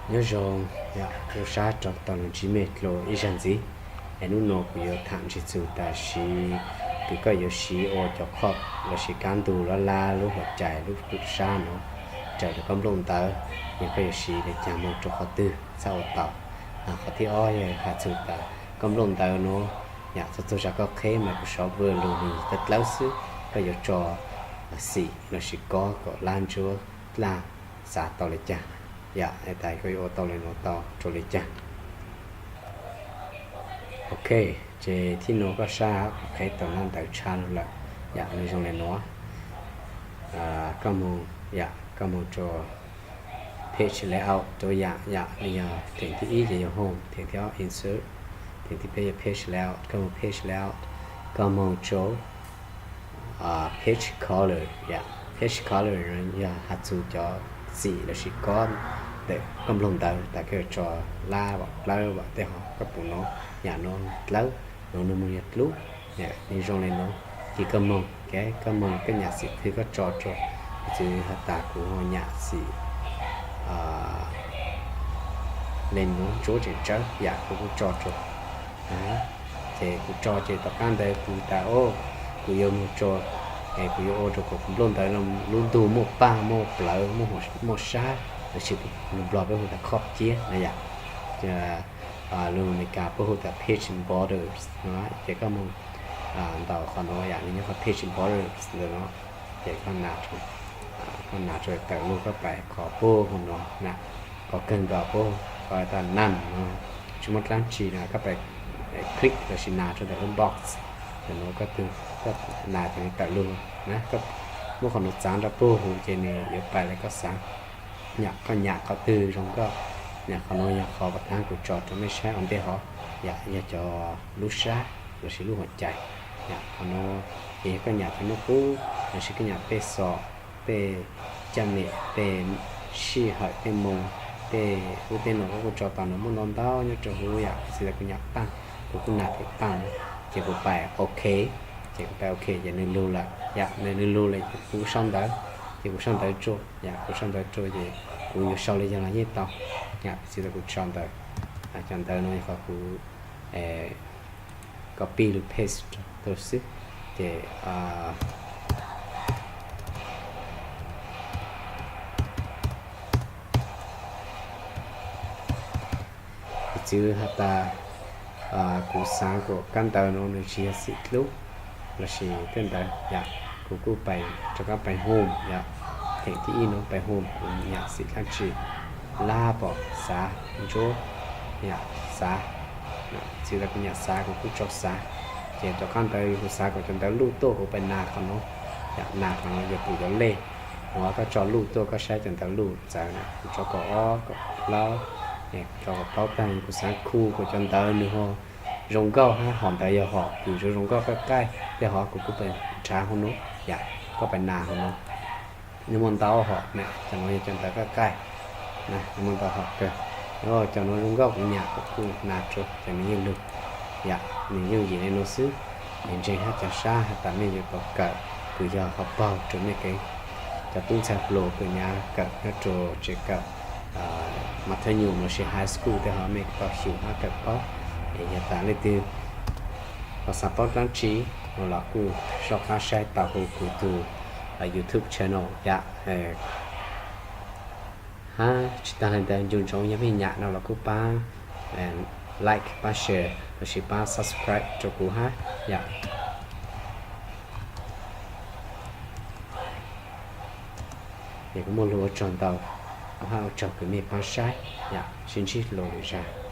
Nyob zoo, zoo sab rau tau los ntsib mej dlua ib zag ntxiv. Es hnub no kuv yuav tham ntsis txug tam sim kws koj yuav siv ua cov khoj lossis kab ntug lab lab lub huam cai lub sab nuav raws li koj nplooj ntawv, yog koj yuav siv le caag moog rau qhov twg txhaj ua tau. Qhov thib ob yog has txug tas koj nplooj ntawv nuav, yam txhua txhua zag koj qheb mas kuv xav vwm lug nws dlawb dlawb xwb, koj yuav tso xim lossis kob kom lab ntsuab dlaj xav tau le caag, yam tas koj yuav ua tau le nuav tau rua le caag. Ok, ces thib nuav koj saib kuv qheb tau nab ntawv tshaj lug lawm, yam nws zoo le nuav. Koj moog, yam koj moog rua page layout rua yam, yam nws yog theem thib ib ces yog home, theem thib ob insert, theem thib peb yog page layout, koj moog page layout, koj moog rua page color, yam page color yog has txug cov xim lossis kob ntawm koj nplooj ntawv tas koj yuav tso lab vam plawb vam tej hov koj pum nuav, yam nuav dlawb, nuav nws moog yog dlub, yam nws zoo le nuav. Ces koj moog, koj moog koj nyam xim twg koj tso rua, txwv has tas kuv ho nyam xim le nuav ntsuab tseem tsawb, yam kuv kuj tso rua. Ces kuv tso ces tom qab ntawd kuv tas o, kuv yuav moog tso, es kuv yuav ua rua kom kuv nplooj ntawv lub ntug muaj paj muaj plawv muaj sab lossis lus Nplog peb hu tas khoj ciab na yom. Lus Amelikas puab hu tas page borders no, ces koj moog ntaus qhov nuav yom, nws nyob qhov page borders ntawm no, ces koj nas rua tawm lug koj pais qhov puag hauv nuav na, qhov kawg nkaus puag qhov tas none no, tsis muaj dlaab tsi no, koj pais click lossis nas rua ntawm lub box ntawm nuav, koj twg koj nas ces nws tawm lug na, koj muab qhov nuav txav nrug puag huv ces nws yuav pais le koj xaav. Yom, koj nyam qhov twg zoo koj, yom, qhov nuav yog qhov pas thaab kuv tso rua mej saib ua ntej hov, yom, yog cov lub sab lossis lub huam cai. Yom, qhov nuav ces yog koj nyam cov nub qub lossis koj nyam tej xom, tej caj mem, tej sij hawm, tej moos, tej ub tej no koj kuj tso tau, nws muaj ntau ntau nyob rua huv yom. Txij tas kuv nyam paaj, kuv kuj nas theem paaj, ces kuv pais ok, ces kuv pais ok ces nws lug lawm yom, nws lug lawm kuv sau ntawv, ces kuv sau ntawv rua yom, kuv sau ntawv rua ces kuv yuav sau le caag los yeej tau yom. Txij tas kuv sau ntawv, cov ntawv no yog qhov kuv copy lug paste rua xwb, ces Piv txwv has tas kuv xaav kuas kab ntawv nuav nws tsis yog xim dlub lossis tej ntawd yom, kuv kuj pais rov qab pais home yom, theem thib ib nuav pais home kuv nyam xim dlaab tsi, lab pom xav, ntsuab yom, xav, txij tas kuv nyam xav kuv kuj tso xav, ces rov qab ntawd kuv xav kom cov ntawv luj tuaj kuv pais nas qhov nuav, yom, nas qhov nuav yog kuv cov lej, nuav koj tso luj tuaj koj saib cov ntawv luj txawv na, kuv tso kaum ob kaum plaub, tso kaum plaub taag, kuv xaav khu kuas cov ntawv nws ho zoo nkauj hab hom ntawv yog hom kws zoo zoo nkauj qaij qaij tej hov kuv kuj pais nrhav hauv nuav yom, koj pais nas hauv nuav. Nws muaj ntau hom na, cov nuav yog cov ntawv qaij qaij, nws muaj ntau hom kawg. Cov nuav zoo nkauj kuv nyam kuv kuj nas rua ces nws yeej lug yom, nws yooj yim le nuav xwb. Es ntseeg hab cov sab has tas mej yuav tau kawm, kuv yog qhov paug rua mej kev, cov tub ntxhais hluas kws nyam kawm nyob rua tsev kawm mas thawj nyuam lossis high school tej hov mej tau xyum hab kawm paub. Es yog tas leej twg ho xav paub dlaab tsi no los kuj soj qab saib tau huv kuv tug YouTube channel yom. Hab tsis taag le ntawd, nco ntsoov yog mej nyam no los kuj paab like, paab share lossis paab subscribe rua kuv hab yom. Es kuv muaj lug ua tsaug ntau, hab ua tsaug kws mej paab saib yom, sib ntsib dlua lwm zag.